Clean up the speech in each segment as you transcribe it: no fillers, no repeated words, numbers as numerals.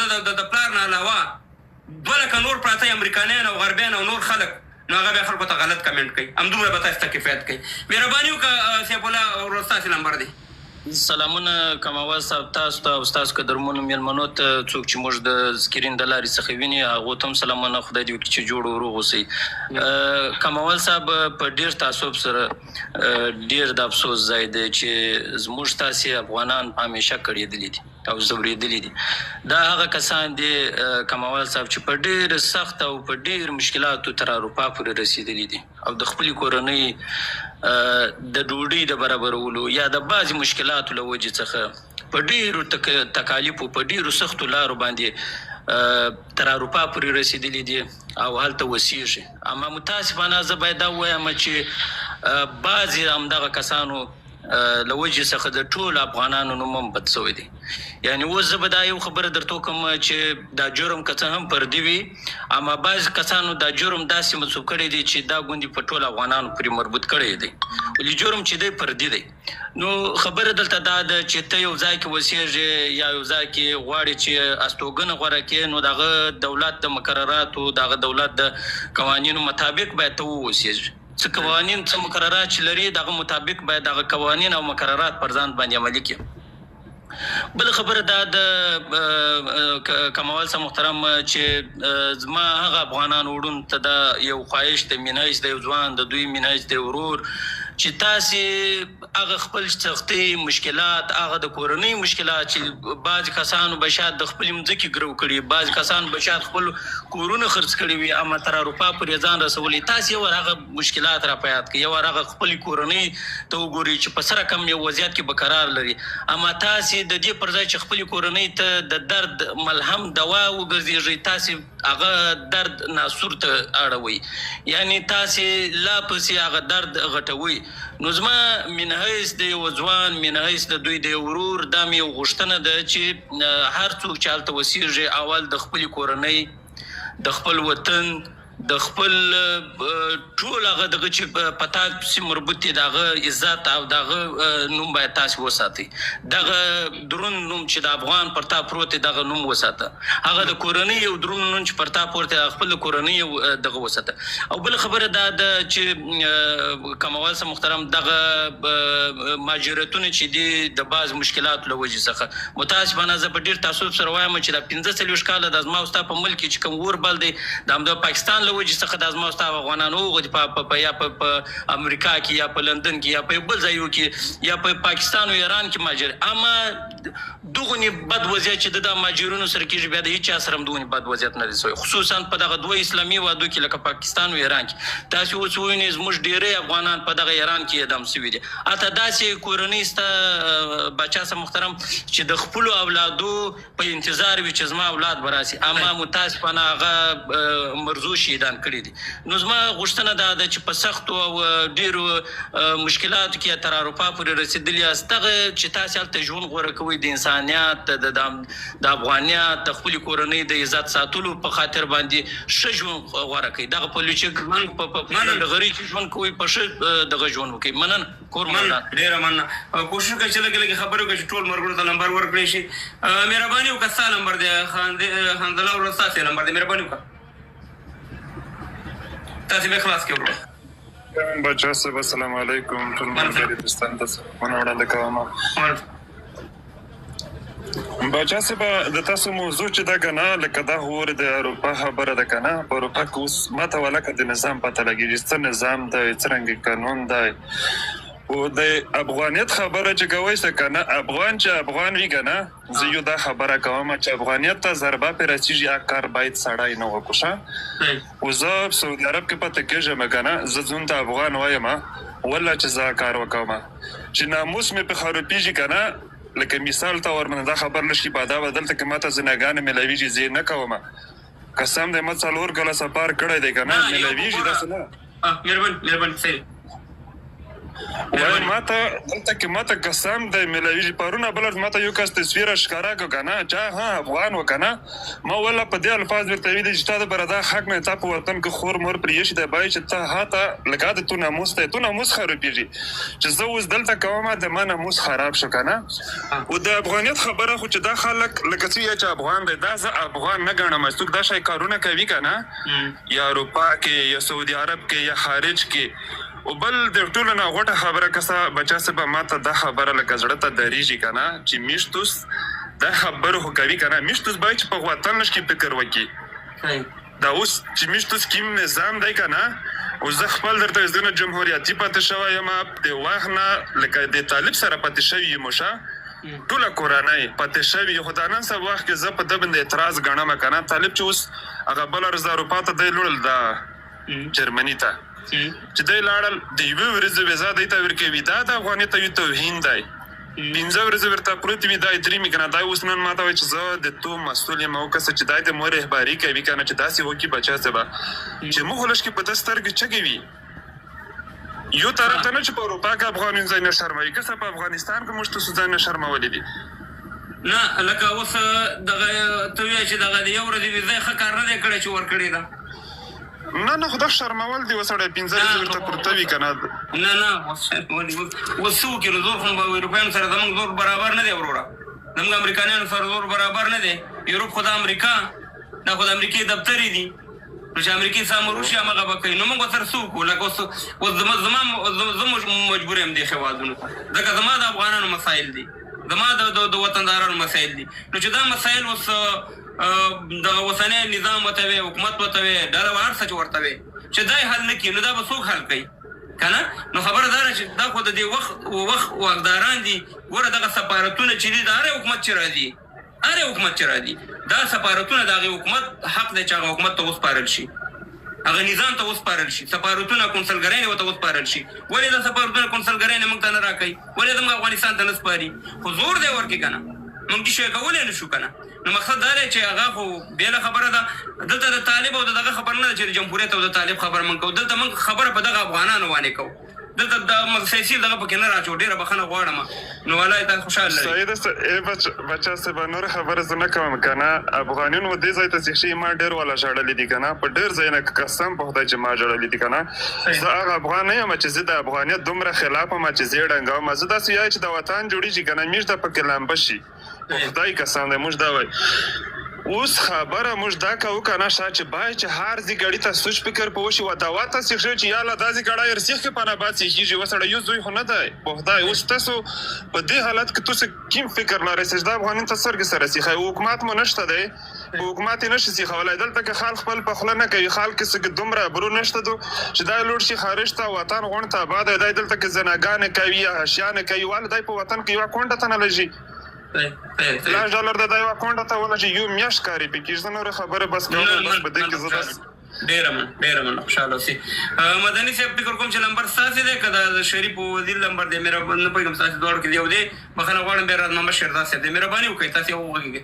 د پلار نه علاوه 2 لکه نور پراته امریکانیان او غربیان او نور خلک، نو هغه بیا خلکو ته غلط کمنټ کوي. همدومره به تاسو ته کفایت کوي. مهرباني وکړه سیف الله ورور، ستاسو نمبر دی. سلامونه کماوال صاحب، تاسو ته او ستاسو قدرمنو میلمنو ته، څوک چې موږ د سکرین د لارې څخه ویني هغو ته هم سلامونه. خدای دې وکړي چې جوړ او روغ اوسئ. کماوال صاحب، په ډیر تاسف سره، ډیر د افسوس ځای دی چې زموږ تاسې افغانان په همیشه کړېدلي دي او ځورېدلي دي. دا هغه کسان دي کماوال صاحب چې په ډیر سخت او په ډیر مشکلاتو تر اروپا پورې رسېدلي دي او د خپلې کورنۍ د ډوډۍ د برابرولو یا د بعضې مشکلاتو له وجې څخه په ډیرو تکالیفو، په ډیرو سختو لارو باندې تر اروپا پورې رسېدلي دي او هلته وسیږي. اما متاسفانه زه باید دا ووایم چې بعضې همدغه کسانو له وجې څخه د ټولو افغانانو نوم هم بد شوی دی. یعنی اوس زه به دا یو خبره درته وکړم چې دا جرم که څه هم فردي وي، اما بعضې کسانو دا جرم داسې منسوب کړی دی چې دا ګوندې په ټولو افغانانو پورې مربوط کړی دی، ولې جرم چې دی فردي دی. نو خبره دلته دا ده چې ته یو ځای کې اوسېږې یا یو ځای کې غواړې چې استوګنه غوره کړې، نو د هغه دولت د مقرراتو، د هغه دولت د قوانینو مطابق باید ته واوسېږې. څه قوانین، څه مقررات چې لري، د هغه مطابق باید هغه قوانین او مقررات پر ځان باندې عملي کړي. بل خبره دا د کموال صاحب محترم چې زما هغه افغانان وروڼو ته دا یو خواهش دی، من حیث د یو ځوان، د دوی من حیث د یو ورور، چې تاسې هغه خپل سختۍ، مشکلات، هغه د کورنۍ مشکلات چې بعضې کسانو به شاید د خپلې مځکې ګرو کړي، بعضې کسانو به شاید خپل کورونه خرڅ کړي وي اما تر اروپا پورې ځان رسولی، تاسې یو وار هغه مشکلات را په یاد کړئ، یو وار هغه خپلې کورنۍ ته وګورئ چې په څه رقم یو وضعیت کې به قرار لري. اما تاسې د دې پر ځای چې خپلې کورنۍ ته د درد ملهم، دوا وګرځېږئ، تاسې هغه درد ناسور ته اړوئ، یعنی تاسې لا پسې هغه درد غټوئ. نو زما من حیث د یو ځوان، من حیث د دوی د یو ورور، دا مې یو غوښتنه ده چې هر څوک چې هلته وسیږي، اول د خپلې کورنۍ، د خپل وطن، د خپل ټول هغه دغه چې په تا پسې مربوط دي، د هغه عزت او د هغه نوم باید تاسې وساتئ. دغه دروند نوم چې د افغان پر تا پروت دی، دغه نوم وساته. هغه د کورنۍ یو دروند نوم چې پر تا پروت دی، خپل کورنۍ یو دغه وساته. او بل خبره دا ده چې کموال صاحب محترم، دغه مهاجرتونه چې دي د بعض مشکلاتو له وجې څخه، متاسفانه زه په ډېر تاسف سره وایم چې دا 45 کاله د زما او ستا په ملک کې چې کوم اور بل دی، د همدغه پاکستان له وجې څخه د زما او ستا افغانانو هغه دي په یا په امریکا کې یا په لندن کې یا په بل ځایو کې یا په پاکستان او ایران کې مهاجر. اما دغونې بد وضعیت چې د مهاجرینو سره کېږي، بیا د هیچا سره هم دغونې بد وضعیت نه دی شوی، خصوصا په دغه دوه اسلامي هېوادو کې لکه پاکستان او ایران کې. تاسې اوس ووینئ، زموږ ډېری افغانان په دغه ایران کې اعدام شوي دي. حتی داسې کورنۍ شته باچا صاحب محترم چې د خپلو اولادو په انتظار وي چې زما اولاد به راسي، اما متاسفانه هغه مرزو شهیدان کړي دي. نو زما غوښتنه دا ده چې په سختو او ډېرو مشکلاتو کې تر اروپا پورې رسېدلي یاست، دغه چې تاسې هلته ژوند غوره کوئ، د انسانیت، د افغانیت، د خپلې کورنۍ د عزت ساتلو په خاطر باندې ښه ژوند غوره کړئ. دغه په لوچک په لغري کې ژوند کوئ، په ښه دغه ژوند وکړئ. مننه، کور مو ودان. ډېره مننه. کوشش کوئ چې لږې لږې خبرې وکړئ چې ټول ملګرو ته نمبر ورکړی شي. مهرباني وکړه، ستا نمبر دی حنظله ورور، ستاسې نمبر دی، مهرباني وکړه، تاسې به خلاص کړئ ورور. بچا صاحب، السلام علیکم. ټول ملګري دوستان ته سلامونه وړاندې کوم. باچا صاحب، د تاسو موضوع چې دا کنه، لکه دا هور د اروپا خبره ده کنه، په اروپا کې اوس ماته ولاکه د نظام پته لګیږي، څه نظام دی، څرنګه قانون دی. او د افغانیت خبره چې کوي څه کنه، افغان چې افغان وي کنه، زه یو دا خبره کوم چې افغانیت ته ضربه پرې رسیږي، هغه کار باید سړی نه وکړي. او زه سعودي عرب کې پاتې کېږم کنه، زه ځون ته افغان وایم، ولا چې زه کار وکوم چې ناموس مې په خرابېږي کنه. لکه مثال ته ورمنه دا خبر لشي په دا دلته کې ماته زناګانې ملاویږي، زه نه کوم. قسم دی ما 4 کاله سفر کړی دی کنه، ملاویږي داسې نه. مهربان، مهربان، صحیح. وای ماته دلته کې ماته قسم دی ملاویږي پرون بل ورځ ماته یو کس تصویر ښکاره کړ کنه چا ها افغان وکنه ما ولا په دې الفاظ ورته ویلي چې تا د بردا حق نه تا په وطن کې خور مور پرې شي د بای چې ته هاته لکه د تو ناموس ته تو ناموس خرابېږي چې زه اوس دلته کوم د ما ناموس خراب شو کنه او د افغانیت خبره خو چې دا خلک لکه څه چې افغان دی دا زه افغان نه ګڼم څوک دا شی کارونه کوي کنه یا اروپا کې یا سعودي عرب کې یا خارج کې او بل د ټولو نه غوټه خبره کسه بچا صاحب ماته دا خبره لکه زړه ته دریږي کنه چې میشتوس دا خبره خو کوي کنه میشتوس باید چې په وطن لږ کې فکر وکړي دا اوس چې میشتوس کیم نظام دی کنه او زه خپل درته زه جمهوریتي پاتې شوی یم د وخت نه لکه د طالب سره پاتې شوی یم شه ټوله کورنۍ پاتې شوی خو دا نن سبا وخت کې زه په ده باندې اعتراض ګڼم کنه طالب چې اوس هغه بله ورځ د اروپا ته دی لوړل دا جرمني ته چې دی لاړل د یوې ورځې ویزا دی ته ورکوي دا د افغانیت ته یو توهین دی. پنځه ورځې ورته پروت وي دا یې تریمي کنه دا اوس نن ماته وایي چې زه د تو مسؤل یم او کسه چې دا د مور رهبري کوي کنه چې داسې وکړي بچا صاحبه چې موږ خو لږ کې په ده سترګې چګې وي یو طرف ته نه چې په اروپا کې افغانیون ځای نه شرموي کسه په افغانستان کې موږ تاسو ځای نه شرمولي دي. نه لکه اوس دغه ته وایې چې دغه د یو ورځې ویزه یې ښه کار نه دی کړی چې ورکړې ده. نه نه خو دا شرمول دي وسړی پنځه ورځې ورته پرته وي کنه. نه نه اوس شرمول دي اوس څه وکړي نو زور خو به اروپایانو سره زمونږ زور برابر نه دی وروره زمونږ امریکانیانو سره زور برابر نه دی یورپ خو د امریکا دا خو د امریکې دفترې دي نو چې امریکې څه امر وشي همغه به کوي نو موږ ورسره څه وکړو لکه اوس اوس زما زما زه مجبور یم دې هېوادونو ته ځکه زما د افغانانو مسایل دي زما د وطندارانو مسایل دي نو چې دا مسایل اوس دغه اوسنی نظام ورته وي حکومت ورته وي ډله هر څه چې ورته وي چې دا یې حل نه کړي نو دا به څوک حل کوي که نه نو خبره دا ده چې دا خو د دې وخت وخت واکداران دي ګوره دغه سفارتونه چې دي د هر حکومت چې راځي هر حکومت چې راځي دا سفارتونه د هغې حکومت حق دی چې هغه حکومت ته وسپارل شي هغه نظام ته وسپارل شي سفارتونه کونسلګرۍ ورته وسپارل شي ولې دا سفارتونه کونسلګرۍ موږ ته نه راکوي ولې زموږ افغانستان ته نه سپاري خو زور دی ورکې که نه موږ دې شی کولی نه شو که نه نو مقصد دا دی چې هغه خو بېله خبره ده دلته د طالب او د دغه خبره نه ده چې د جمهوریت او د طالب خبره موږ کوو دلته موږ خبره په دغه افغانانو باندې کوو دلته د سیاسي دغه پکې نه راچو ډېره بخښنه غواړم نو الله تاسو خوشحال لري. صحیح ده ای بچ بچا صاحب نور خبره زه نه کوم کنه افغانیون و دې ځای ته چې شي ما ډېر والا ژړلي دي کنه په ډېر ځای نه قسم په خدای چې ما ژړلي دي کنه زه هغه افغان نه یم چې زه د افغانیت دومره خلاف یم چې زه یې ړنګوم زه داسې یای چې د وطن جوړیږي کنه میږ ته پکې لمبه شي په خدای قسم دی موږ دا وای اوس خبره موږ دا کوو کنه شا چې بای چې هر ځي ګړی ته سوچ فکر په وشي و دا ته سیخ شوی چې یاله دا ځي ګړی رسیخ کې پنه باد سیخیږي وسړی یو زوی خو نه دی په خدای اوس تاسو په دې حالت کې تاسو کیم فکر لرئ چې دا افغانین ته څرګه سره سیخی حکومت مو نشته دی حکومت یې نشي سیخولای دلته کې خال خپل په خوله نه کوي خال کې څه دومره ابرو نشته دو چې دا لوړ شي خارج ته وطن غونډ ته آباد دی دلته کې زناګانې کوي یا حشیانې کوي واله دی په وطن کې یوه کونډه ته نه لږي لاس ډالر د دا یوه کونډه ته ولږي یو میاشت کاري پکې زه نورې خبرې بس کوم بس په دې کې زه بس ډیره مننه ډیره مننه خوشاله اوسئ مدني صاحب فکر کوم چې لمبر ستاسې دی که د شریف وزیر لمبر دی مهرباني نه پوهېږم ستاسې دواړو کې یو دی بخښنه غواړم بیا راز محمد شیرزاد صاحب دی مهرباني وکړئ تاسې وغږېږئ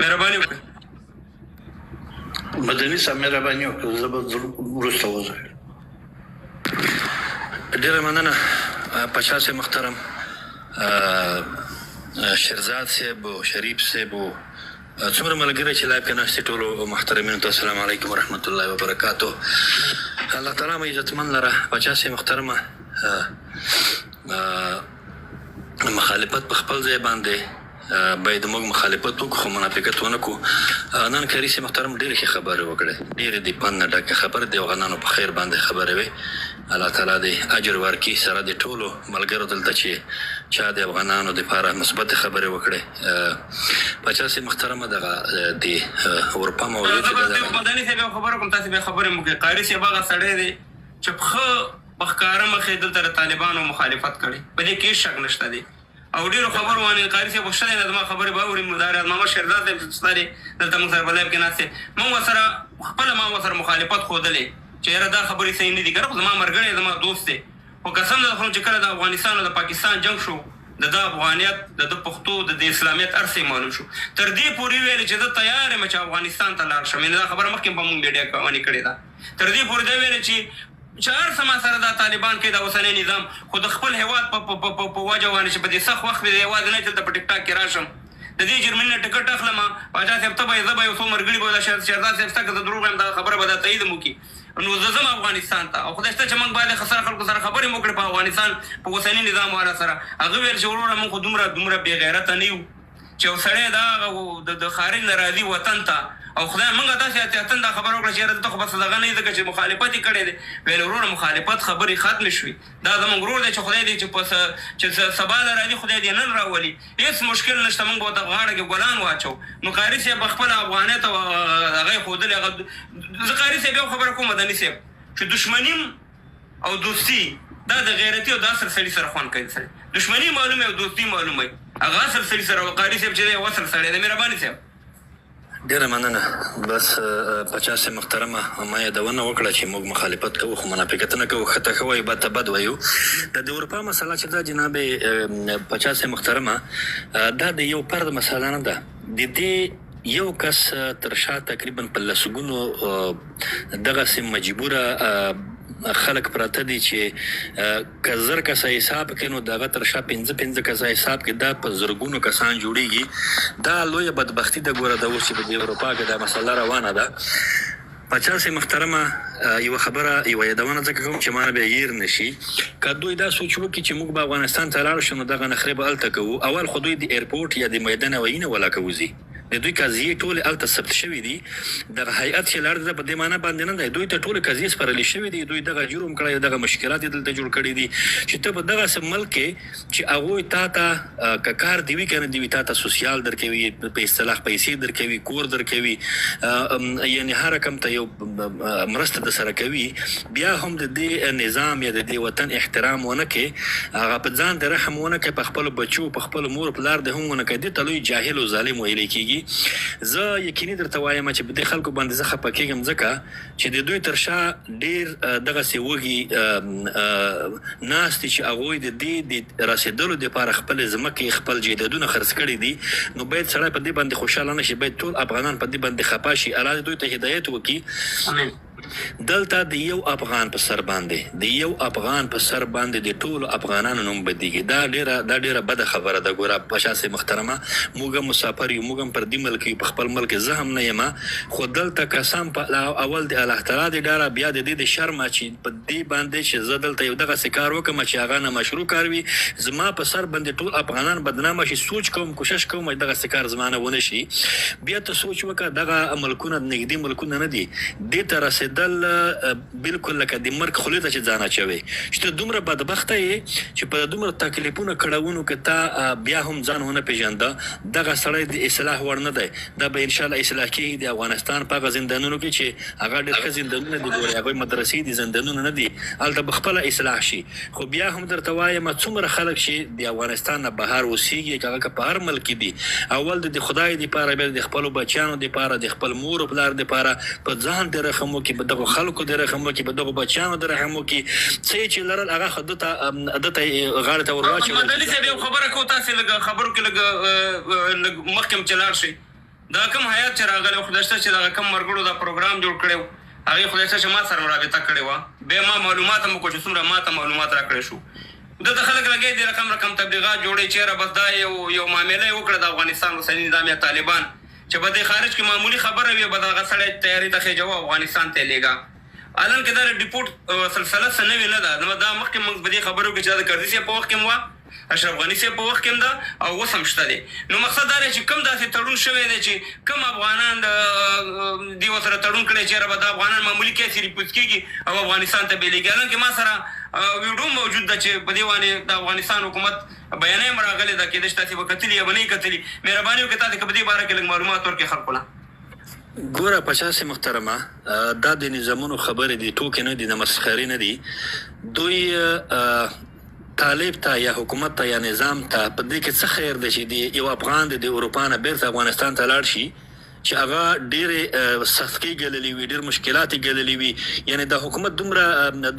مهرباني وکړئ. مدني صاحب مهرباني وکړه زه به وروسته وځم. ډیره مننه پاچا صاحب محترم شیرزاد صاحب او شریف صاحب او څومره ملګری چې لایف کې ناست ټولو محترمینو ته السلام علیکم ورحمت الله وبرکاتو. الله تعالی مو عزتمن لره. پاچا صاحب محترمه، مخالفت په خپل ځای باندې باید موږ مخالفت وکړو خو منافقت ونه کړو. نن قاري صاحب محترم ډېرې ښې خبرې وکړې، ډېرې د پند نه ډکې خبرې، د افغانانو په خیر باندې خبرې وې. الله تعالی دې اجر ورکړي سره د ټولو ملګرو دلته چې چا د افغانانو دپاره مثبتې خبرې وکړې. پاچا صاحب محترمه، دغه د اروپا موضوع چې ده دغه مدني صاحب یو خبره کوم، تاسې بیا خبرې مو کوئ. قاري صاحب هغه سړی دی چې په په ښکاره مخ یې دلته د طالبانو مخالفت کړی، په دې کې هېڅ شک نشته دی او ډېرو خبرو باندې قاري صاحب خو ښه دی نه زما خبرې به اوري. دا راز محمد شېرزاد صاحب چې شته دی دلته موږ سره په لایف کې ناست دی، موږ ورسره خپله ما ورسره مخالفت ښودلی چې یاره دا خبرې صحیح نه دي که نه، خو زما ملګری زما دوست دی. خو قسم درته خورم چې کله د افغانستان او د پاکستان جنګ شو د ده افغانیت، د ده پښتو، د ده اسلامیت هر څه یې معلوم شو. تر دې پورې ویل چې زه تیار یم چې افغانستان ته لاړ شم، یعنې دا خبره مخکې هم په موږ میډیا کې باندې کړې ده. تر دې پورې دا ویل چې چې هر څه ما سره دا طالبان کوي، دا اوسنی نظام، خو د خپل هیواد په په په په وجه باندې چې په دې سخت وخت کې د هیواد نه چې دلته په ټیک ټاک کې راشم، د دې جرمني نه ټکټ اخلم. پاچا صاحب ته به یې، زه به یو څو مرګړي به دا شهزاد صاحب شته، که زه دروغ وایم دا خبره به دا تایید هم وکړي. نو زه ځم افغانستان ته او خدای شته چې موږ باید خسره خلکو سره خبرې مو کړې په افغانستان په اوسني نظام والا سره. هغه ویل چې وروره موږ خو دومره دومره بې غیرته نه یو چې یو سړی دا هغه د خارج نه راځي وطن ته او خدای موږ داسې احتیاطاً دا خبره وکړه چې یاره دلته خو بس دغه نه ځکه چې مخالفت یې کړی دی. ویل وروره مخالفت خبرې ختمې شوې، دا زموږ ورور دی چې خدای دې چې په چې سبا له راځي خدای دې نن راولي، هېڅ مشکل نشته، موږ به ورته په غاړه کې ګلان واچو. نو قاري صاحب په خپله افغانیت او هغه یې ښودلې. هغه زه قاري صاحب یو خبره کوم مدني صاحب چې دښمني او دوستي دا د غیرتي او د اصل سړي سره خوند کوي. سړي دښمني معلومه او دوستي معلومه وي، هغه اصل سړي سره. قاري صاحب چې دی یو اصل سړی دی. مهرباني صاحب. ډیره مننه. بس پاچا صاحب محترمه، ما یادونه وکړه چې موږ مخالفت کوو خو منافقت نه کوو، ښه ته ښه وایو بد ته بد وایو. د اروپا مسله چې ده جناب پاچا صاحب محترمه، دا د یو فرد مسله نه ده. د دې یو کس تر شا تقریبا په لسګونو دغسې مجبوره خلک پراته دي چې که 1000 کسه حساب کړې نو د هغه تر شا پنځه پنځه کسه حساب کړې، دا په زرګونو کسان جوړیږي. دا لویه بدبختي ده. ګوره دا اوس چې په دې اروپا کې دا مسله روانه ده. پاچا صاحب محترمه، یوه خبره یوه یادونه ځکه کوم چې مانه بیا هیر نه شي. که دوی دا سوچ وکړي چې موږ به افغانستان ته لاړ شو نو دغه نخرې به هلته کوو، اول خو دوی د ایرپورټ یا د میدان هوایي نه ولاکه وځي. د دوی قضیې ټولې هلته ثبت شوې دي. دغه هیئت چې لاړ دی دا په دې معنی باندې نه دی، دوی ته ټولې قضیې سپارلې شوې دي. دوی دغه جرم کړی، دغه مشکلات یې دلته جوړ کړي دي چې ته په دغسې ملک کې چې هغوی تا ته که کار دې وي که نه دې وي، تا ته سوسیال درکوي، په اصطلاح پیسې درکوي، کور درکوي، یعنې هر رقم ته یو مرسته درسره کوي، بیا هم د دې نظام یا د دې وطن احترام ونه کړې، هغه په ځان دې رحم ونه کړې، په خپلو بچو په خپلو مور پلار دې هم ونه کړې، دې ته لوی جاهل او ظالم ویل کېږي. زه یقیني درته وایم چې په دې خلکو باندې زه خپه کېږم، ځکه چې د دوی تر شا ډېر دغسې وږي ناست دي چې هغوی د دې د رسېدلو دپاره خپلې ځمکې خپل جایدادونه خرڅ کړي دي. نو باید سړی په دې باندې خوشحاله نه شي، باید ټول افغانان په دې باندې خپه شي. الله دې دوی ته هدایت وکړي. امین. دلته د یو افغان په سر باندې د یو افغان په سر باندې د ټولو افغانانو نوم بدیږي. دا ډیره دا ډیره بده خبره ده. ګوره پاچا صاحب محترمه، موږ هم مسافر یو، موږ هم پردي ملک یو، په خپل ملک کې زه هم نه یم، خو دلته قسم په اول د الله تعالی د ډاره، بیا د دې د شرمه چې په دې باندې چې زه دلته یو دغسې کار وکړم چې هغه نه مشروع کار وي، زما په سر باندې ټول افغانان بدنامه شي. سوچ کوم، کوشش کوم چې دغسې کار زما نه ونه شي. بیا ته سوچ وکړه، دغه ملکونه نږدې ملکونه نه دي، دې ته رسېدل بالکل لکه د مرګ خولې ته چې ځان اچوې، چې ته دومره بدبخته یې چې په دومره تکلیفونو کړاوونو کې تا بیا هم ځان ونه پېژنده. دغه سړی د اصلاح وړ نه دی. دا به انشاءالله اصلاح کېږي د افغانستان په هغه زندانونو کې چې هغه ډېر ښه زندانونه دي، ګورې هغوی مدرسې دي، زندانونه نه دي، هلته به خپله اصلاح شي. خو بیا هم درته وایم، څومره خلک چې د افغانستان نه بهر اوسېږي، که هغه که په هر ملک کې دي، اول د خدای دپاره، بیا د خپلو بچیانو دپاره، د خپل مور او پلار دپاره په ځان دې رحم وکړي، په دغو خلکو دې رحم وکړي، په دغو بچیانو دې رحم وکړي. څه یې چې لرل هغه خو ده ته ده ته یې غاړې ته ور واچول. مدني صاحب یو خبره کوو، تاسې لږ خبرو کې لږ لږ مخکې هم چې لاړ شئ، دا کوم هیات چې راغلی و، خدای شته چې دغه کوم مرګړو دا پروګرام جوړ کړی و، هغې خدای شته چې ما سره رابطه کړې وه، بیا ما معلومات هم وکړو چې څومره ما ته معلومات راکړی شو. دلته خلک لګیا دي رقم رقم تبلیغات جوړوي چې یاره بس دا یو یو معامله یې وکړه د افغانستان اوسني نظام یا طالبان چې په دې خارج کې معمولي خبره وي، به دغه سړی تیاري ته خېژوه افغانستان ته یې لېږه. الان کې دا د ډیپورټ سلسله څه نوې نه ده، دا مخکې موږ په دې خبرو کې چې دا د کرزي صاحب په وخت کې هم وه، اشرف غني صاحب په وخت کې هم ده او اوس هم شته دی. نو مقصد دا دی چې کوم داسې تړون شوی دی چې کوم افغانان دې ورسره تړون کړی چې یاره به دا افغانان معمولي کیسې ریپوز کېږي او افغانستان ته به یې لېږي. الان کې ما سره ویډیو موجود ده چې په دې باندې د افغانستان حکومت بیانیه هم راغلې ده، کېدای شي تاسې به کتلي یا به نه یې کتلي. مهرباني وکړئ تاسې که په دې باره کې لږ معلومات ورکړئ خلکو له. ګوره پاچا صاحب محترمه، دا د نظامونو خبرې دي، ټوکې نه دي، د مسخرې نه دي. دوی طالب ته یا حکومت ته یا نظام ته په دې کې څه خیر دی چې د یو افغان د اروپا نه بیرته افغانستان ته لاړ شي، چې هغه ډېرې سختۍ ګللې وي، ډېر مشکلات یې ګللي وي، یعنې دا حکومت دومره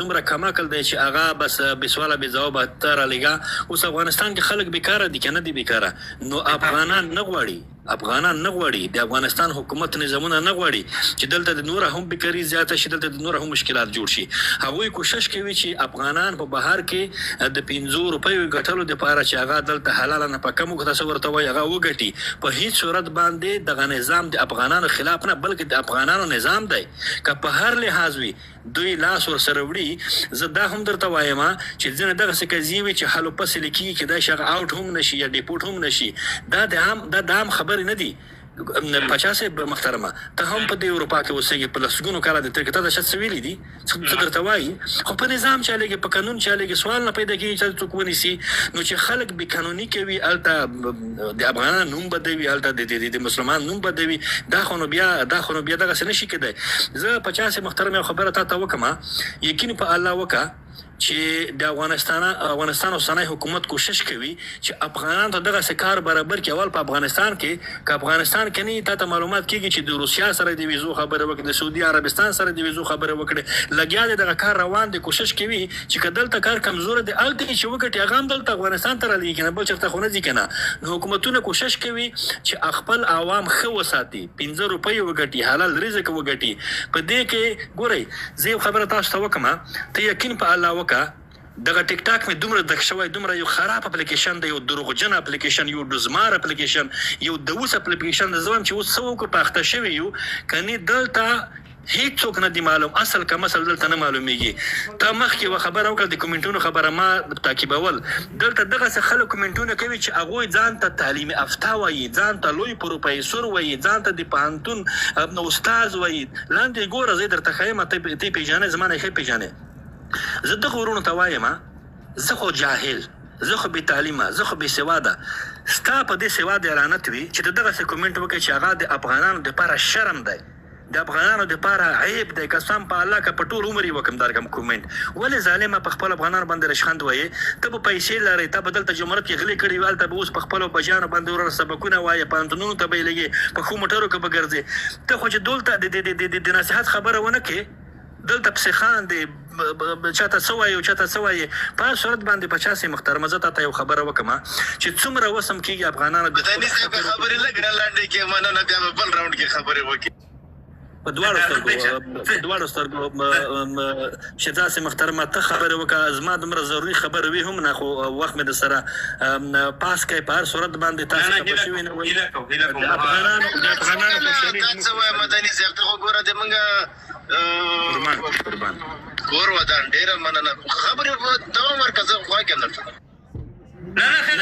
دومره کم عقل دی چې هغه بس بې سواله بې ځوابه ته رالیږه. اوس افغانستان کې خلک بیکاره دي که نه دي بیکاره؟ نو افغانان نه غواړي، افغانان نه غواړي، د افغانستان حکومت نظامونه نه غواړي چې دلته د نوره هم بیکاري زیاته شي، دلته د نوره هم مشکلات جوړ شي. هغوی کوشش کوي چې افغانان په بهر کې د 5 روپیو ګټلو دپاره چې هغه دلته حلاله نفقه موږ تاسو ورته وایي هغه وګټي. په هیڅ صورت باندې دغه نظام د افغانانو خلاف نه بلکې د افغانانو نظام دی، که په هر لحاظ وي دوی لاس ورسره وړي. زه دا هم درته وایم چې ځینې دغسې قضیې وي چې حل و فصل یې کېږي، کېدای شي هغه اوټ هم نه شي یا ډیپورټ هم نه شي. دا د عام خبرې نه دي. پاچا صاحب محترمه، ته هم په دې اروپا کې اوسېږې، په لسګونو کاله د تېر کې تا ته څه ویلي دي، څه درته وایي، خو په نظام چلېږي، په قانون چلېږي، سوال نه پیدا کېږي چې څوک ونیسي. نو چې خلک بې قانوني کوي، هلته د افغانانو نوم بدوي، هلته د مسلمان نوم بدوي، دا خو نو بیا دغسې نه شي کېدای. زه پاچا صاحب محترم یو خبره تا ته وکړم، یقین په الله وکړه چې د افغانستان اوسنی حکومت کوشش کوي چې افغانان ته دغسې کار برابر کړي. اول په افغانستان کې، که افغانستان کې نه تا ته معلومات کېږي چې د روسیا سره د ویزو خبرې وکړي، د سعودي عربستان سره د ویزو خبرې وکړي، لګیا دی دغه کار روان دی، کوشش کوي چې که دلته کار کمزوری دی هلته یې چې وګټي هغه هم دلته افغانستان ته رالېږي که نه، بل چېرته خو نه ځي که نه. نو حکومتونه کوشش کوي چې خپل عوام ښه وساتي، 5 روپۍ وګټي، حلال رزق وګټي. په دې کې ګورئ زه یو خبره تاسو ته وکړم، ته یقین په الله وکړه، دغه ټیک ټاک مې دومره دک شوی، دومره یو خراب اپلیکیشن دی، یو دروغجن اپلیکیشن، یو دزمار اپلیکیشن، یو د اوس اپلیکیشن دی. زه وایم چې اوس څه وکړو، په اخته شوي یو، کني دلته هیڅوک نه دی معلوم، اصل که مسل دلته نه معلومیږي. تا مخکې یوه خبره وکړه، د کومنټونو خبره ما تعقیبول، دلته دغسې خلک کومنټونه کوي چې هغوی ځان ته تعلیم یافته وایي، ځان ته لوی پروفیسور وایي، ځان ته د پوهنتون استاد وایي. لاندې ګوره، زه یې درته ښیم، ته یې پېژنې، زما نه یې ښه پېژنې. زه دغو وروڼو ته وایم، زه خو جاهل، زه خو بې تعلیمه، زه خو بې سواده، ستا په دې سواد لعنت وي چې ته دغسې کومنټ وکړې چې هغه د افغانانو دپاره شرم دی، د افغانانو دپاره عیب دی. قسم په الله که په ټول عمر یې وکم دا رقم کومنټ. ولې ظالمه په خپلو افغانانو باندې رشخند وایې؟ ته به پیسې لرې، تا به دلته جمهوریت کې غلې کړې وي، هلته به اوس په خپلو بجانو باندې وروره سبقونه وایې، پوهنتونونو ته به یې لېږې، په ښو موټرو کې به ګرځې. ته خو چې دلته د نصیحت خبره ونه کړې، دلته پسې خاندې، چاته څه وایې او چاته څه وایې. په هر صورت باندې پاچا صاحب محترمه، زه تاته یو خبره وکړم چې څومره وسم کېږي افغانانو د مدني صاحب خبرې لږ لنډې کړې، مننه، بیا به بل راونډ کې خبرې وکړي. په دواړو سترګو شیرزاد صاحب محترمه ته خبرې وکړه، زما دومره ضروري خبرې وي هم نه، خو وخت مې در سره پاس کړی. په هر صورت باندې تاسو خفه شوي نه وئ. د افغانانو خوشحالي تا څه وایې مدني صاحب؟ ته خو ګوره د موږ قربان کور ودان، ډېره مننه. خبرې دوام ورکړه، زه خوا کې یم درته. نه نه خیر.